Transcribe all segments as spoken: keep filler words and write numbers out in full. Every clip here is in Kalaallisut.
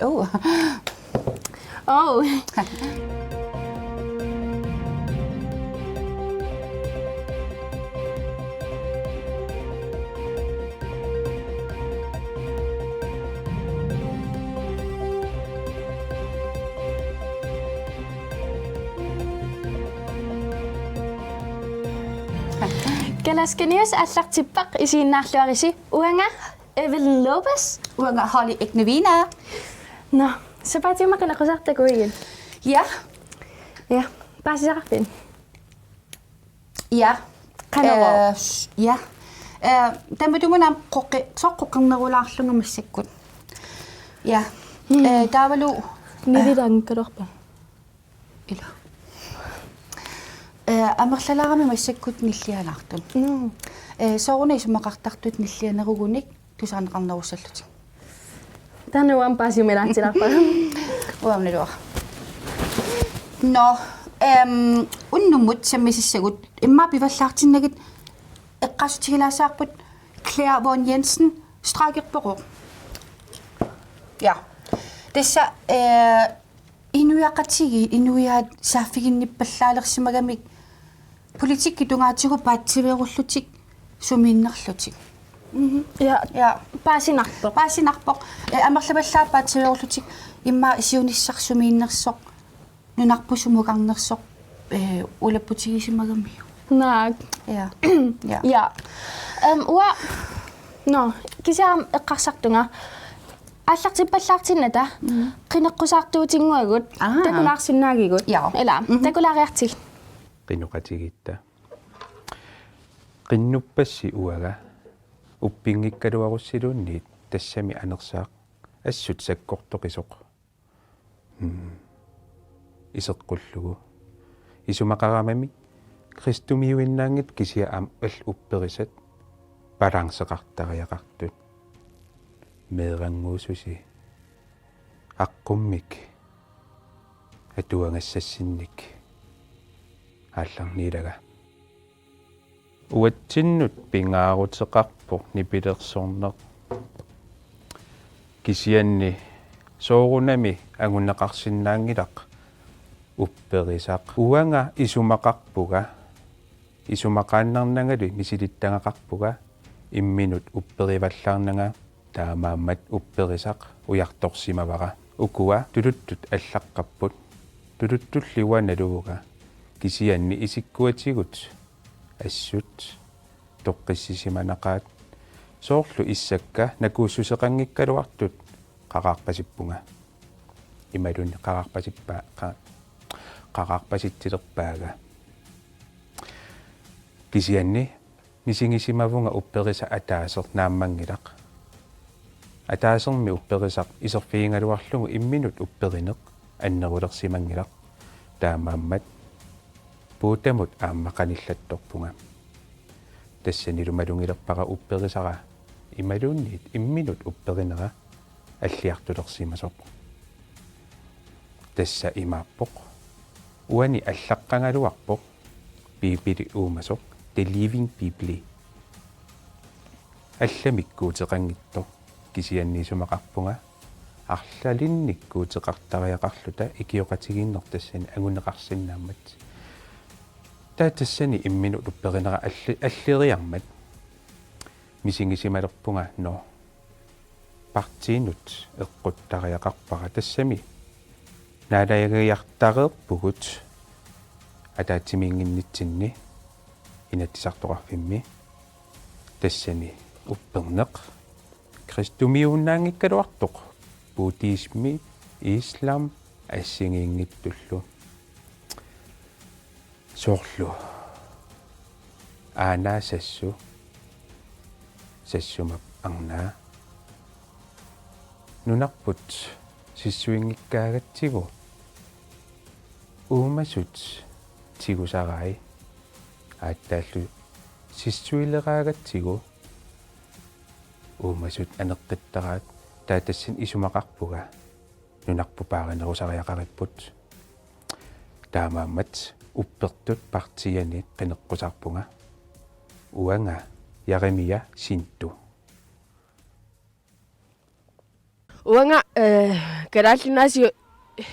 Oh. Oh. Kalaskanius aallartippoq, isiginnaarluarisi. Uanga Evelyn Lopez. Uanga Holly Ignavina. Nå, sapaatip aamma qineqqusaartut takuigit. Ja. Ja, paasisaqarpit? Ja. Qanoq? Eh, s-, ja. Eh, tamatumuuna qoqqi-, soqqoqqernerulaarlunga massakkut. Ja. Mm. Eh, taavalu, eh, nivilaanngikkaluarpa? Ila. Eh, amerlalaarami massakkut nillialaartut. Nå. Eh, sooruna isumaqartartut nillianerugunik tusarneqarnerussallutik. Taanna uanga paasiuminaatsilaarpara. Uanga naluara. Nå, ehm, unnummut sammisassagut immaqa pivallaartinnagit eqqaassutigilaassavavut Claire Von Jensen, strejkerpoq. Ja. Tassa, eh, inuiaqatigiit, inuiaat saaffiginnippallaalersimagamik politikki tungaatigut paatsiveerullutik sumiinnerlutik. Mhm. Ja. Ja. Paasinarpoq. Paasinarpoq. Eh, amerlavallaat paatsiveerullutik immaqa siunissaq sumiinnersoq, nunarput sumukarnersoq, eh, ulapputigisimagamiuk. Naak. Ja. Ja. Ja. Ehm, uanga, nå, kisianni eqqarsartunga. Aallartippallaartinnata, mm, qineqqusaartuutinnguagut, aa, takulaarsinnaagigut. Ja. Ila, mhm, takulaariartigit. Qinoqatigiitta. Qinnuppassi uanga, uppinngikkaluarussiluunniit tassami anersaaq assut sakkortoqisoq. Hmm. Iseqqullugu. Isumaqaramami kristumiuinnaanngitsut kisianni aamma allat upperisat balanceqartariaqartut. Meerannguususi. Aqqummik. Atuagassassinnik. Aallarniilaga. Uatsinnut pingaaruteqarpoq nipilersorneq. Kisianni soorunami anguneqarsinnaanngilaq upperisaq. Uanga isumaqarpunga, isumaqaannarnangali misilittagaqarpunga, imminut upperivallaarnanga. Taamaammat upperisaq ujartorsimavara. Ukua tuluttut allaqqapput. Tuluttulli uanga naluvunga. Kisianni isikkuatigut assut toqqissisimanaqaat. Soorlu issakka nakuussuseqanngikkaluartut qaqaarpasippunga. Imaluunniit qaqaarpasippaa-, qa-, qaqaarpasitsilerpaaga. Kisianni misigisimavunga upperisaq ataaseq naammanngilaq. Ataasermi upperisaq iserfigigaluarlugu imminut upperineq annerulersimanngilaq. Taamaammat Buddhamut aamma qanillattorpunga. Tassanilu malugilerpara upperisara imaluunniit imminut upperinera alliartulersimasoq. Tassa imaappoq. Uani allaqqagaluarpoq Biibili uumasoq, The Living Bible. Allamik Guuteqanngitsoq, kisianni isumaqarpunga arlalinnik Guuteqartariaqarluta ikioqatigiinneq tassani anguneqarsinnaammat. Taava tassani imminut upperinera alli-, alleriarmat misigisimalerpunga, nå, partiinut eqquttariaqarpara, tassami naalagiartareerpugut ataatsimiinnginnitsinni Inatsisartoqarfimmi. Tassani upperneq kristumiuinnaanngikkaluartoq, buddhismi, islam assigiinngitsullu. Soorlu Aana Sassu, Sassumap arnaa, nunarput sissuinngikkaagatsigu uumasut tigusarai, aatsaallu sissuileraagatsigu uumasut aneqqittaraat. Taava tassani isumaqarpunga nunarput paarinerusariaqaripput. Taamaammat uppertut partiianit qineqqusaarpunga. Uanga Jeremia Sinthu. Uanga, eh, Kalaallit Nunaat siu-,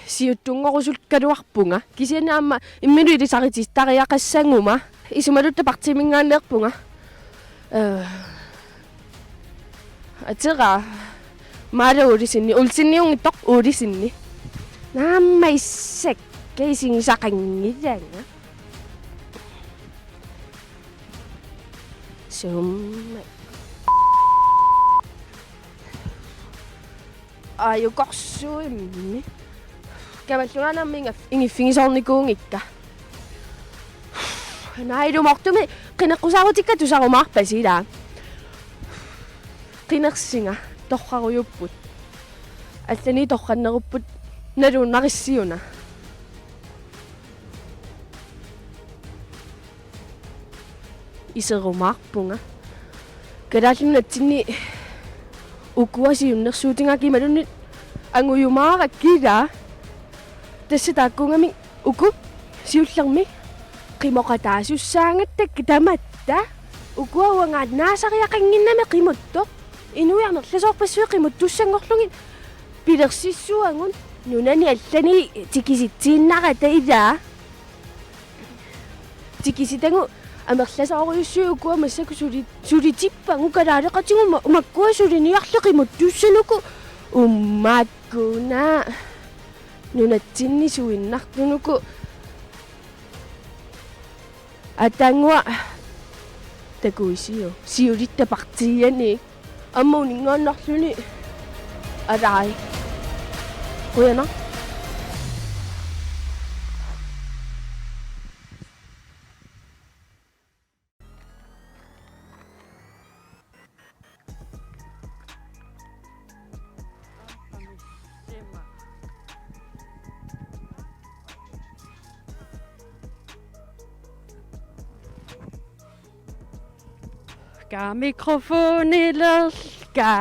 siuttunngorusulluarpunga. Kisianni aamma imminut ilisaritittariaqassaguma. Isumalutta partiiminngaanneerpunga. Eh, atera Malu Olsenip, Olseniunngitsoq Olsenip. Naammassisakka isigisaqanngilanga. Summa. Aajukorsuimmi. Kamallunaanammi ingaf-, ingiffigisoornikuunngikka. Naa, ilumoortumik qineqqusaarutikka tusarumaarpasi ilaa. Qinersiga torrarujupput. Allani torrannerupput nalunnarissiuna. Iserumaarpunga. Kalaallit Nunatsinni ukua siunnersuutigaakka imaluunniit angujumaarakkit ilaa. Tassa taakkuugamik uku siullermik qimoqataasussaagatta tamatta. Ukua uangaannaasariaqannginnami qimuttoq. Inuit amerlasoorpassuit qimuttussanngorlugit pilersissuagut nunani allani tikisitsiinnarata ilaa. Tikisitagut amerlasoorujussuit ukua massakkut suli-, sulitippagut kalaaleqatigut ma-, makkua suliniarli qimuttussanuku ummakkuna nunatsinni suinnartunuku. Ataannguaq takuisiuk siulitta partiiani aamma uninngaannarluni. Alai. Qujanaq. Ka mikrofonilerka.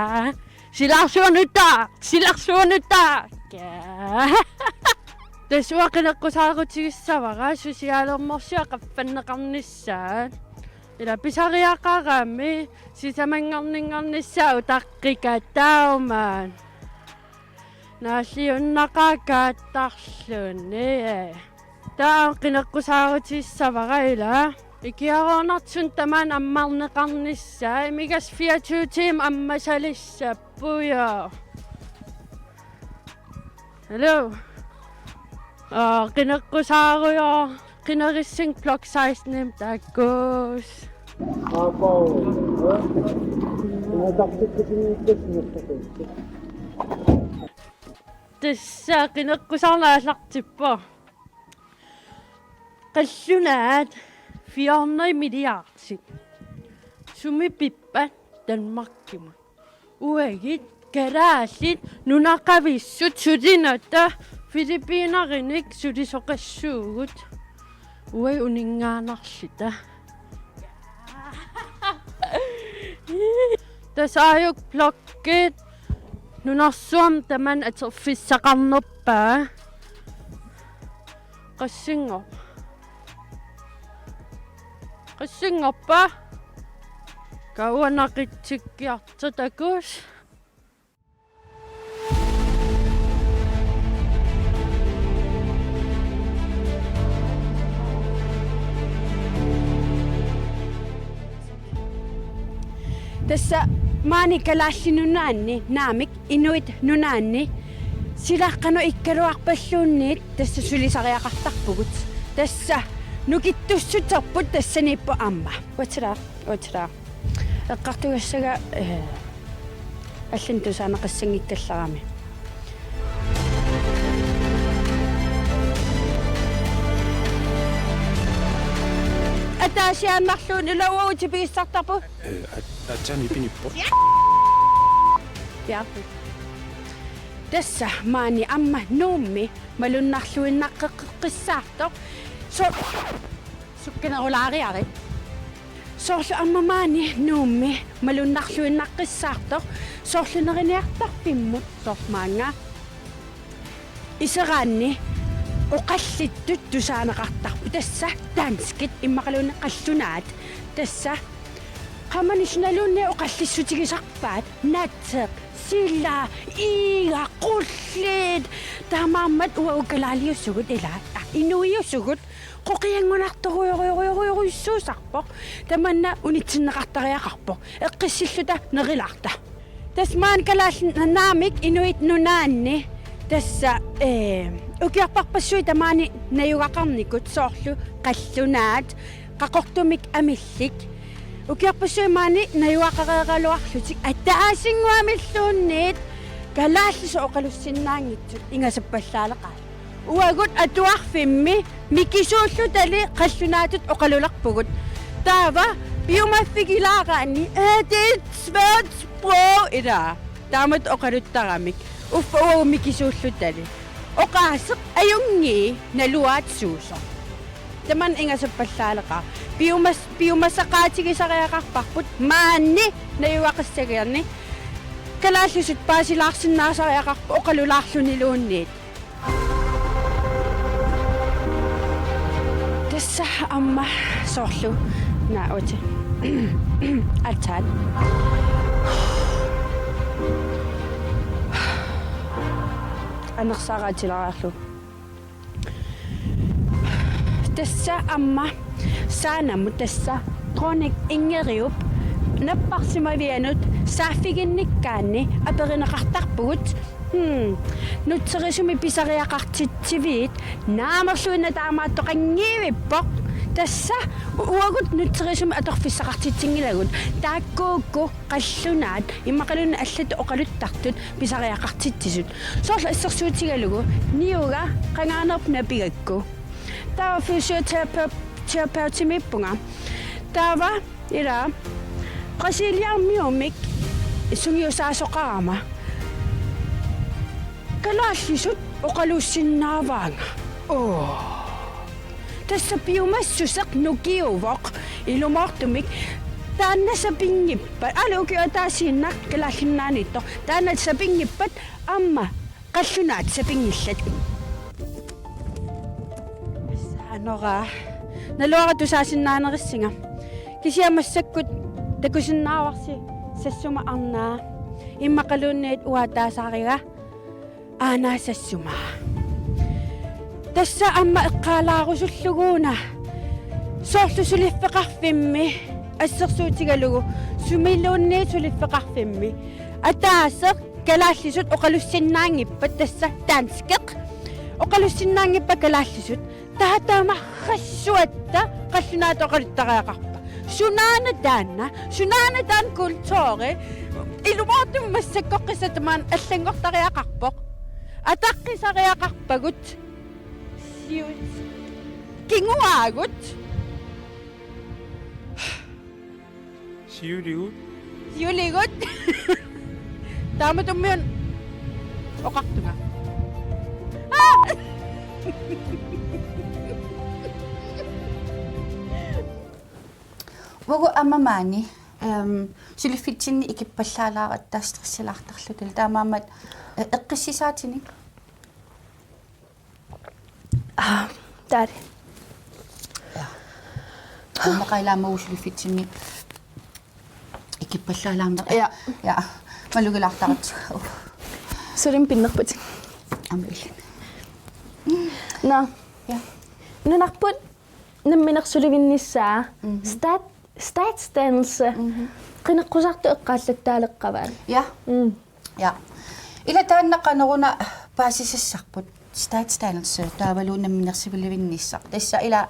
Silarsuanutta, silarsuanutta. Ka. Tassa uanga qineqqusaarutigissavara, susialermorsiaq qaffanneqarnissaa. Ila pisariaqarami sisamanngorninngornissaa utaqqikataammat. Naalliunnaqaaq kaattarluni. Taava qineqqusaarutigissavara ila. Ikiaroornartut tamaani ammarneqarnissaa, imigassaq fireogtyve timer ammasalissappugut. Hallo. Aa, qineqqusaarujoor, qinerissing blok seksten takuss. Tassa qineqqusaarneq aallartippoq. Qallunaat fire hundrede milliardit. Sumi pippat Danmarkimut? Uagut kalaallit nunaqavissut sulinata Filippinerinik sulisoqassuugut. Uagut uninngaannarluta. Tassa aajuku blokkit nunarsuarmi tamanna atorfissaqarnerpaat. Qassinngor-, qassinngorpa? Ka uanga naqitsikkiartoq takuss. Tassa maani Kalaallit Nunaanni, naamik, Inuit Nunaanni silaqanut ikkaluarpalluunniit tassa sulisariaqartarpugut. Tassa nukittussuterput tassaniippoq aamma. Uatsilaa, uatsilaa. Eqqartugassaga, eh, allanik tusaaneqassanngikkallarami. Ataasiaannarluunniit ila uagut tipigissartarpugut. Eh, at-, aatsaat ipinippoq. Ja. Tassa maani aamma Nuummi malunnarluinnaqqissaartoq. So-, sukkanerulaariarit. Soorlu aamma maani Nuummi malunnarluinnaqqissaartoq. Soorlu neriniartarfimmut soorlu maannga. Iseraanni oqallittut tusaaneqartarput tassa danskit immaqaluunniit qallunaat tassa. Qaammatit sunaluunniit oqallissutigisarpaat naatseq Sila, iiga, qulliit. Taamaammat uagut kalaaliusugut ilaa. Ah, inuiusugut. Qoqiangunartorujorujorujorujussuusarpoq. Tamanna unitsinneqartariaqarpoq. Eqqissilluta nerilaarta. Tassa maani Kalaallit Nunaanni, Inuit Nunaanni. Tassa, eh, ukiorpassuit tamaani najugaqarnikut soorlu qallunaat, qaqortumik amillit. Ukiorpassuit maani najugaqareeraluarlutik ataasinnguamilluunniit kalaallisut oqalussinnaanngitsut ingasappallaaleqaat. Uagut atuarfimmi mikisuullutali qallunaatut oqalulerpugut. Taava piumaffigilaaraanni, eh, det er et svært sprog, ilaa. Taamatut oqaluttaramik. Uffa uagut mikisuullutali. Oqaaseq ajunngii naluaat suusoq. Tamanna ingasappallaaleqaaq. Piumas-, piumasaqaatigisariaqarparput maani najugaqassagianni. Kalaallisut paasilaarsinnaasariaqarput oqalulaarluniluunniit. Tassa aamma soorlu naauti. Altaat. Anersaaraatilaarlu. Tassa aamma Saanamut tassa Dronning Ingridup napparsimavianut saaffiginnikkaanni aperineqartarpugut. Hmm. Nutserisumik pisariaqartitsiviit? Naamerluinnaq taamaattoqanngivippoq. Tassa uagut nutserisumik atorfissaqartitsinngilagut. Taakkuuku qallunaat immaqaluunniit allatut oqaluttartut pisariaqartitsisut. Soorlu assersuutigalugu niuga qangaanerput napigakku. Taava fysioterapeut-, terapeutimiippunga. Taava ilaa Brasiliamiumik sungiusaasoqarama. Kalaallisut oqalussinnaavaanga. Oo. Tassa piumassuseq nukiuvoq ilumoortumik. Taanna sapinngippat. Aali ukioq ataasiinnaq Kalaallit Nunaanniittoq. Taanna sapinngippat aamma qallunaat sapinngillat. Saanora. Naluara tusaasinnaanerissinga. Kisianni massakkut takusinnaavarsi Sassuma arnaa. Immaqaluunniit uaataasariga. Aanaa Sassuma. Tassa aamma eqqaalaarusulluguuna. Soorlu suliffeqarfimmi assersuutigalugu sumiluunniit suliffeqarfimmi. Ataaseq kalaallisut oqalussinnaanngippat tassa danskeq. Oqalussinnaanngippat kalaallisut. Taava tamarrassuatta qallunaatut oqaluttariaqarpat. Sunaana taanna, sunaana taanna kulturi. Ilumoortumik massakkorpiaq tamaani allanngortariaqarpoq. Ataqqisariaqarpagut. Siu-, kinguaagut. Siuligut. Siuligut. Taamatummiuna oqartunga. Aa! Uagut aamma maani, ehm, suliffitsinni ikippallaalaaratta stressilaartarluta. Taamaammat, eh, eqqissisaatinik. Ah, taali. Ja. Aamma qailaamma suliffitsinni ikippallaalaarneq. Ja. Ja. Malugilaartaratsigu. Sulim pinnerputik. Aamma illit. Nå. Ja. Nunarput namminersulivinnissaa. Mhm. Stat-, statsdannelse. Mhm. Qineqqusartut eqqaallattaaleqqavaat. Ja. Mm. Ja. Ila taanna qanoruna paasisassarput. Statsdannelse taavalu namminersulivinnissaq. Tassa ila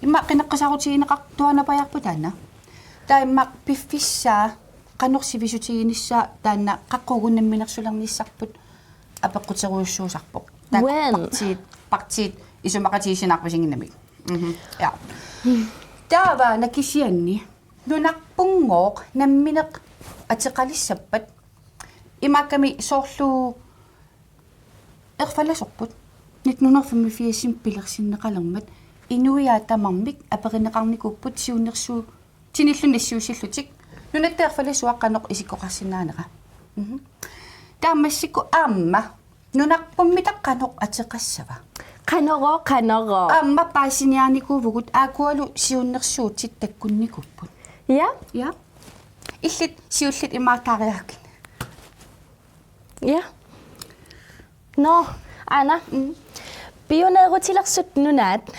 immaqa qineqqusaarutigineqartuaannarpajaarput taanna. Taava immaqa piffissaa qanoq sivisutiginissaa taanna qaqugu namminersulernissarput apeqquterujussuusarpoq. Taakku When? Partiit, partiit isumaqatigiissinnaavarsinnaammat. Mhm. Ja. Taava kisianni nunarpunngooq nammineq ateqalissappat imaakkami soorlu erfalasorput nitten hundrede og femogfirsimi pilersinneqalermat inuiaat tamarmik aperineqarnikuupput siunnersuutinillu nassiussillutik nunatta erfalasuaq qanoq isikkoqarsinnaanera. Mhm. Taava massakkut aamma nunarpummi taava qanoq ateqassava? Qanorooq, qanorooq. Aamma paasiniaanikuuvugut aakkualu siunnersuutit takkunnikuupput. Ja? Ja. Illit siulliit imaattoriakkit. Ja. Nå, Anna. Mm. Pionerutilersut nunaat.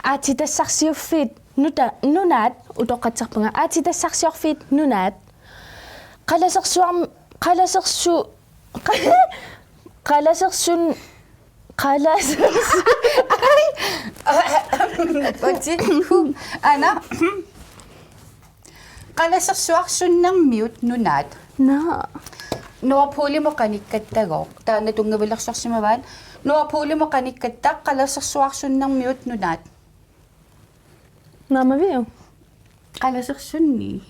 Aatsitassarsiorfiit nuta-, nunaat utoqqatserpunga. Aatsitassarsiorfiit nunaat. Qalasersuarm-, qalasersu-, qalasersun-, qalasersu-, ai. Anna. Qalasersuarsunnermiut nunaat. Nå. Nordpolimut qanikkattagooq. Taanna tunngavilersorsimavaat. Nordpolimut qanikkatta qalasersuarsunnermiut nunaat. Naamavio? Qalasersunni.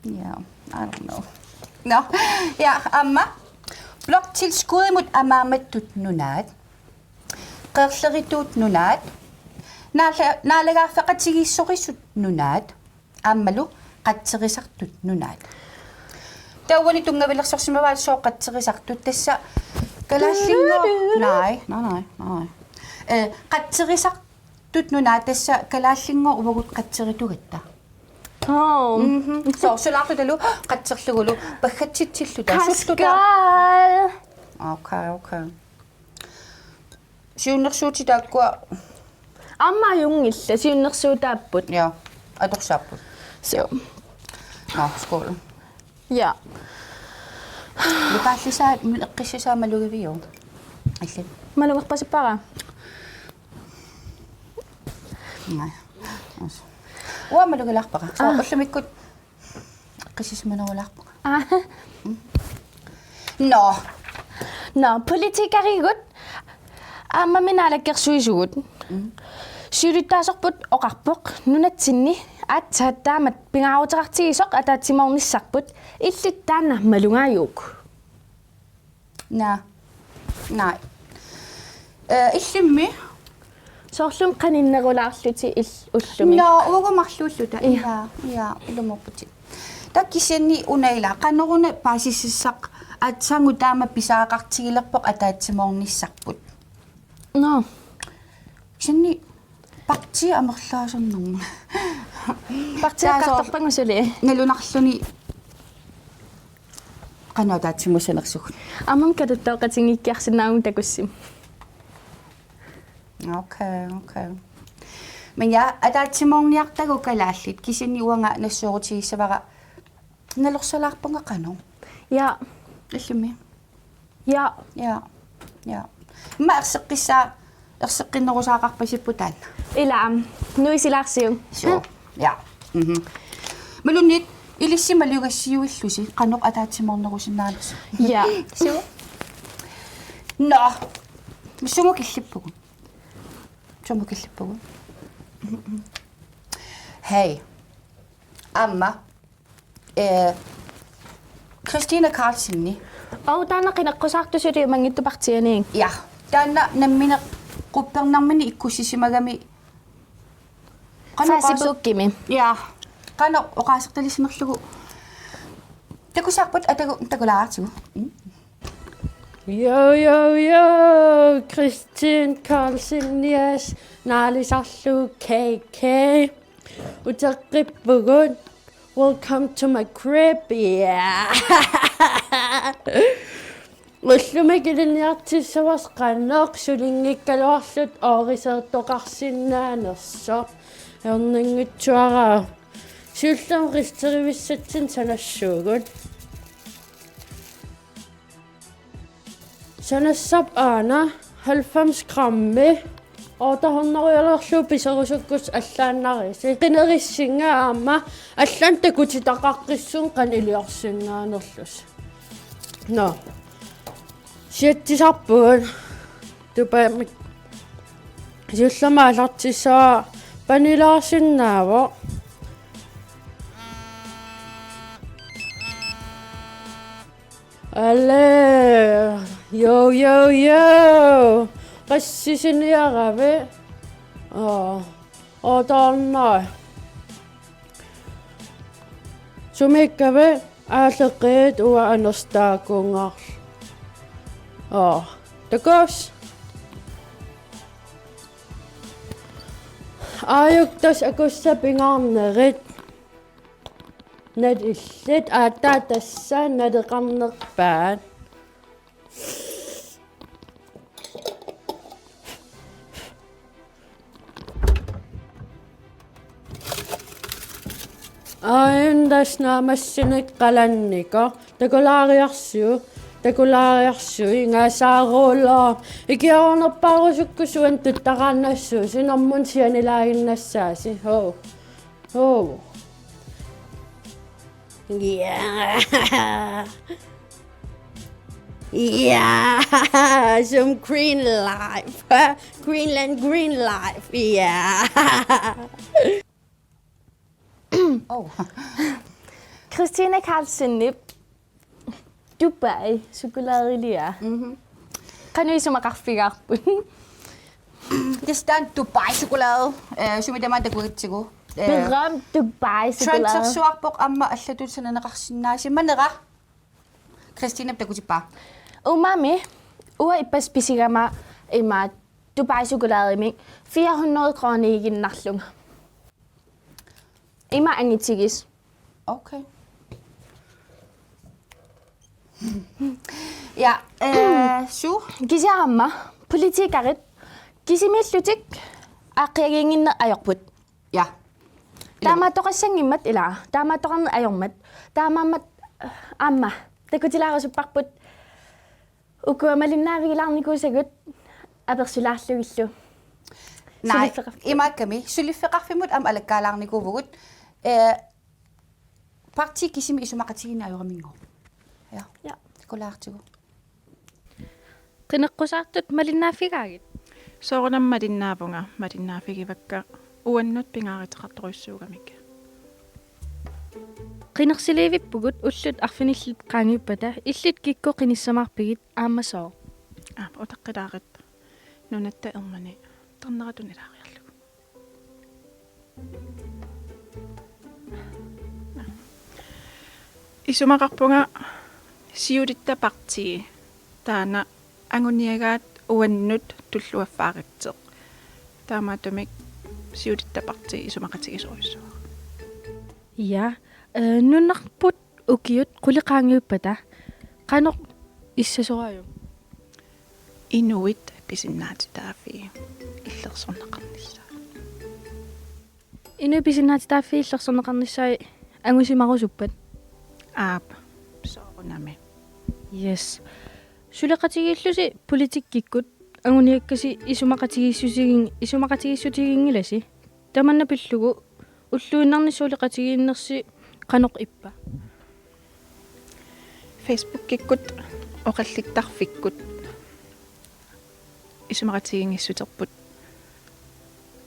Ja, I don't know. Nå, ja, aamma. Bloktilskuddimut amaamattut nunaat. Qeerleritut nunaat. Naala-, naalagaafeqatigiissorisut nunaat. Aammalu qatserisartut nunaat. Taava uani tunngavilersorsimavaat sooq qatserisartut tassa kalaallinngooq. Naai, naai, naai, naai. Eh, qatserisartut nunaat tassa kalaallinngooq uagut qatseritugatta. Oh. Mhm. Sooq sulaartutalu qatserlugulu paggatsitsilluta. Sulluta. Kaskal. Okay, okay. Siunnersuutit taakkua. Aamma ajunngillat, siunnersuutaapput. Ja, atorsaapput. Suu. Nå, skål. Ja. Lukaallisaa, min eqqissusaa malugiviuk? Illit. Malugerpasippara. Naai. As. Uanga malugilaarpara. Sooq. Ah. Ullumikkut qisisimanerulaarpunga. Aa. Mm. Nå. Nå, politikerigut aammami naalakkersuisugut. Mm. Siulittaasorput oqarpoq nunatsinni aatsaat taamak pingaaruteqartigisoq ataatsimoornissarput, illit taanna malugaajuk? Naa. Naai. Eh, illimmi? Soorlumi qaninnerulaarlutik il-, ullumi. Nå, uagut marluulluta. Mm. Ja, ja, ilumoorputit. Taava kisianni una ila, qanoruna paasisassaq aatsaannguaq taama pisariaqartigilerpoq ataatsimoornissarput? Nå. Kisianni Partii amerlaasornermut. Partii taava soorlu eqqartorpagut suli. Nalunarluni qanoq ataatsimuussanersugut. Aammami kaluttooqatigiikkiarsinnaavugut takussi. Okay, okay. Men ja, ataatsimoorniartagut kalaallit. Kisianni uanga nassoorutigissavara nalorsalaarpunga qanoq. Ja. Illimmi? Ja. Ja. Ja. Immaqa erseqqissaa-, erseqqinnerusaaqarpasipput taanna. Ilaa, nuisilaarsiuk. Suu. Ja. Mhm. Imaluunniit ilissi malugassiuillusi qanoq ataatsimoornerusinnaanersoq. Ja. Suu. Nå. Sumut killippugut. Sumut killippugut. Hej. Aamma. Eh, Christina Carlsenip. Aa, taanna qineqqusaartusilu manngittu partiinik. Ja, taanna nammineq quppernarmini ikkussisimagami. Qanoq oqaaser-, Facebookimi. Ja, qanoq oqaasertalissinerlugu. Takusarput atagu takulaartigu. Mm. Jo, jo, jo, Christina Carlsen, yes, naalisarlu K K. Uteqqippugut. Welcome to my crib. Yeah. Ullumi ilinniartissavasi qanoq sulinngikkaluarluta ooriseertoqarsinnaanersoq. Erninngitsuara. Siullermik risterivissatsinnut sanassuugut. Sanassap aana halvfems grammi, otte hundrede piserusukkusi allaannarisi. Qinerissinga aamma allanut takutitaqaqqissuunga qanoq iliorsinnaanerlusi. Nå. Siatsisarpugut. Tupamik. Siullermik aallartissavara panilaarsinnaavoq. Ale, jo, jo, jo. Qassisiniaravit? Aa, otte hundrede. Sumiikkavit? Aalleqqiit, uanga anersaat taakunngarlunga. Aa, takuss. Aajuku tassa akussat pingaarnerit. Nat illit aatsaat tassa naleqarnerpaat. Aajuna tassa naammassineq qalannikoq. Takulaariarsiuk, takulaariarsiuk, ingasaaruulo. Ikiornerpaarusukkusuan tuttaraannassuusi, sinermut sianilaaginnassaasi. Hoo. Hoo. Yeah. Yeah, some green life. Greenland green life. Yeah. Oh. Christine Carlsenip Dubai chokoladeliaa. Mhm. Qanoq isumaqarfigaarput? Tassa taanna Dubai chokolade, eh, sumi tamaat takugatsigu. Eh, Berømt Dubai chokolade. Trendsersuarpoq aamma allatut sananeqarsinnaasimanera. Christinep takutippaa. Uumami, uanga ippassaq pisigama imaattoq Dubai chokolademik fire hundrede krooniiginnarlunga. Ima angitigis. Okay. Ja, eh, su. Kisianni aamma politikerit kisimiillutik aaqqiaginnginneq ajorput. Ja. Taamaattoqassanngimmat ila, taamaattoqarneq ajormat, taamaammat, eh, aamma, takutilaarusuppaapput, ukua malinnaavigilaarnikuusagut apersulaarlugillu. Naa, suliffeqarfimmut. Imaakkami, suliffeqarfimmut aamma alakkaalaarnikuuvugut, eh, partii kisimi isumaqatigiinneq ajoraminngooq. Ja. Ja. Takulaartigu. Qineqqusaartut malinnaaffigaagit? Soorunami malinnaavunga, malinnaaffigivakka uannut pingaaruteqartorujussuugamik. Qinersiliivippugut ullut arfinillit qaangiuppata, illit kikkut qinissamaarpigit aamma sooq? Aap, utaqqilaarit nunatta ermani tarneratut ilaariarlugu. Isumaqarpunga siulitta partii taanna anguniagaat uannut tulluaffaaritseq. Taamaattumik siulitta partii isumaqatigisorujussuuara. Ja, eh, nunarput ukiut qulit qaangiuppata qanoq issasoraajuk? Inuit pisinnaatitaaffii illersorneqarnissaat. Inuit pisinnaatitaaffii illersorneqarnissaat angusimarusuppat? Aap, soorunami. Yes. Suleqatigiillusi politikkikkut anguniakkasi isumaqatigiissutigin-, isumaqatigiissutiginngilasi. Tamanna pillugu ulluinnarni suleqatigiinnersi qanoq ippa? Facebookikkut oqallittarfikkut isumaqatigiinngissuterput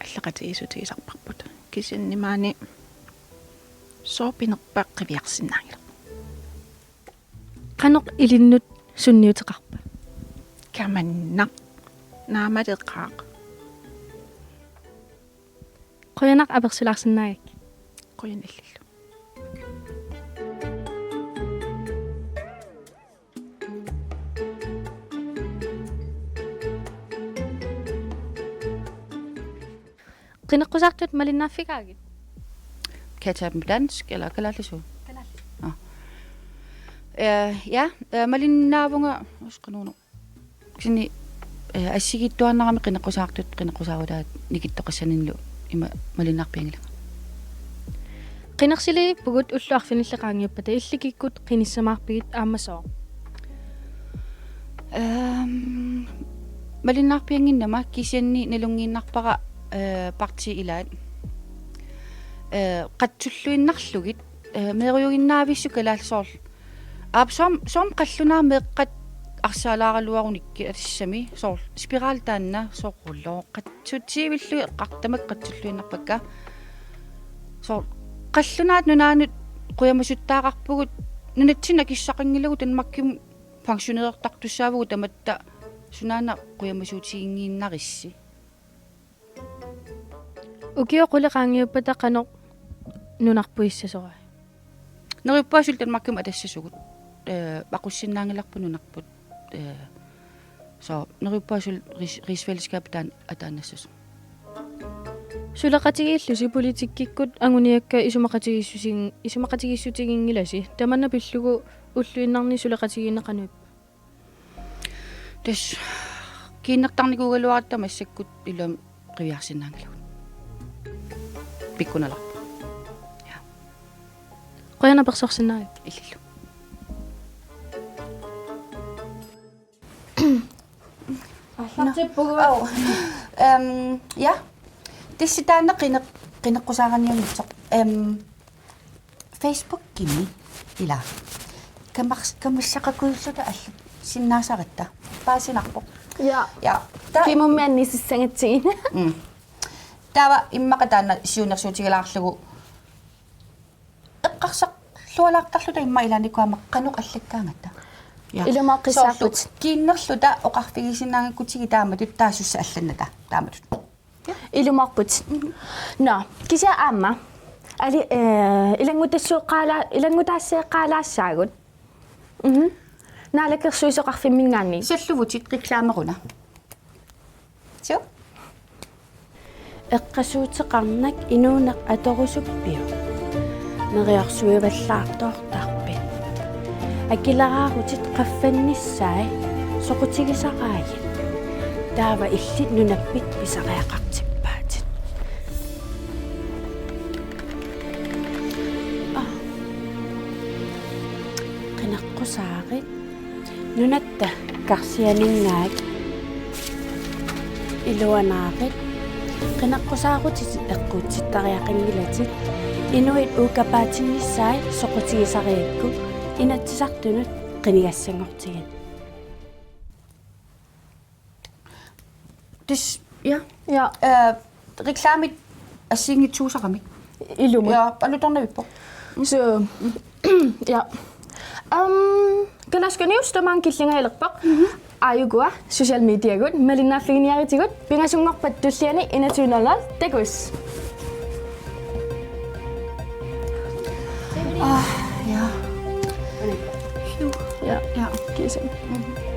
allaqatigiissutigisarparput. Kisianni maani sooq pinerpa qiviarsinnaanngilarput. Qanoq ilinnut sunniuteqarpa? Kamannaq. Naamaleqaaq. Qujanaq apersulaarsinnaagakkit. Qujanaq illillu. Qineqqusaartut malinnaaffigaagit? Kan jeg tage dem på dansk eller kalaallisut? Kalaallisut. Nå. Øh, ja, øh, malinnaavunga, uskka nuunu. Kisianni, øh, assigiittuaannarami qineqqusaartut, qineqqusaarutaat nikittoqassaninnilu ima malinnaarpianngilanga. Qinersiliivippugut ullut arfinillit qaangiuppata, illit kikkut qinissamaarpigit aamma sooq? Øhm, malinnaarpiannginnama kisianni nalunngiinnarpara, øh, partii ilaat. Øh, qatsulluinnarlugit, øh, meerujuginnavissut kalaallit soorlu. Aap, soorm-, soorm qallunaat meeqqat arsaalaaraluarunikkit, atassami soorlu spirali taanna soorlu qatsutsiivillugit eqqartut tamakku qatsulluinnarpakka. Soorlu qallunaat nunaannut qujamasuttaqarpugut, nunatsinni akissaqanngilagut Danmarkimi pensionerertartussaavugut tamatta, sunaana qujamasuutiginngiinnarissi? Ukiut qulit qaangiuppata qanoq nunarput issasorai? Neriuppunga suli Danmarkimut atassasugut. Øh, aqussinnaanngilarput nunarput. Øh, så neriuppunga suli rigs-, rigsfællesskabet taanna ataannassasoq. Suleqatigiillusi politikkikkut anguniakkat isumaqatigiissutin-, isumaqatigiissutiginngilasi. Tamanna pillugu ulluinnarni suleqatigiinneq qanoq ippa? Tassa kiinnertarnikuugaluaratta massakkut ilumut qiviarsinnaanngilagut. Pikkunalerpoq. Ja. Qujanaq apersorsinnaagavit. Illillu. Aallartippugut. Au. Øhm, ja. Tassa taanna qineq-, qineqqusaaraniunngitsoq. Øhm, Facebookimi ila. Kamars-, kamassaqakuilluta allat sinnaasaratta. Paasinarpoq. Ja. Ja. Ta- Qimummi annisissagatsigit. Mm. Taava immaqa taanna siunnersuutigilaarlugu eqqarsarlualaartarluta immaqa ilaannikkut aamma qanoq allakkaangatta. Ja. Ilumoorput. Soorlu kiinnerluta oqarfigisinnaangakkutsigit taamatut taassussat allannata taamatut. Ilumoorput. Nå, kisianni aamma. Ali, eh, ilanngutassiuqqaala-, ilanngutaasseeqqaalaassaagut. Mhm. Naalakkersuisoqarfimminngaanniit. Salluvutit reklameruna. Suu. Eqqasuuteqarnak inuuneq atorusuppiuk? Neriorsuivallaartoortarpit? Akileraarutit qaffannissaat soqutigisaraagit. Taava illit nunappit pisariaqartippaatit. Aa. Qineqqusaarit. Nunatta karsianinngaat iluanaarit. Qineqqusaarutit eqquutsittariaqanngilatit. Inuit uukkapaatinnissaat soqutigisarigakku Inatsisartunut qinigassanngortigit. Tassa, ja. Ja. Øh, reklamit assigiinngitsuusaramik. Ilumut. Ja, alutornavippoq. Så, ja. Øhm, Kalaallit Nunaanni tamaanga killingajalerpoq. Mhm. Aajukua, social mediagut, malinnaaffiginiaritigut, pingasunngorpat tulliani enogtyve nul nul, takuss. Ah, ja. Ja. Ja, kiisami. Mhm.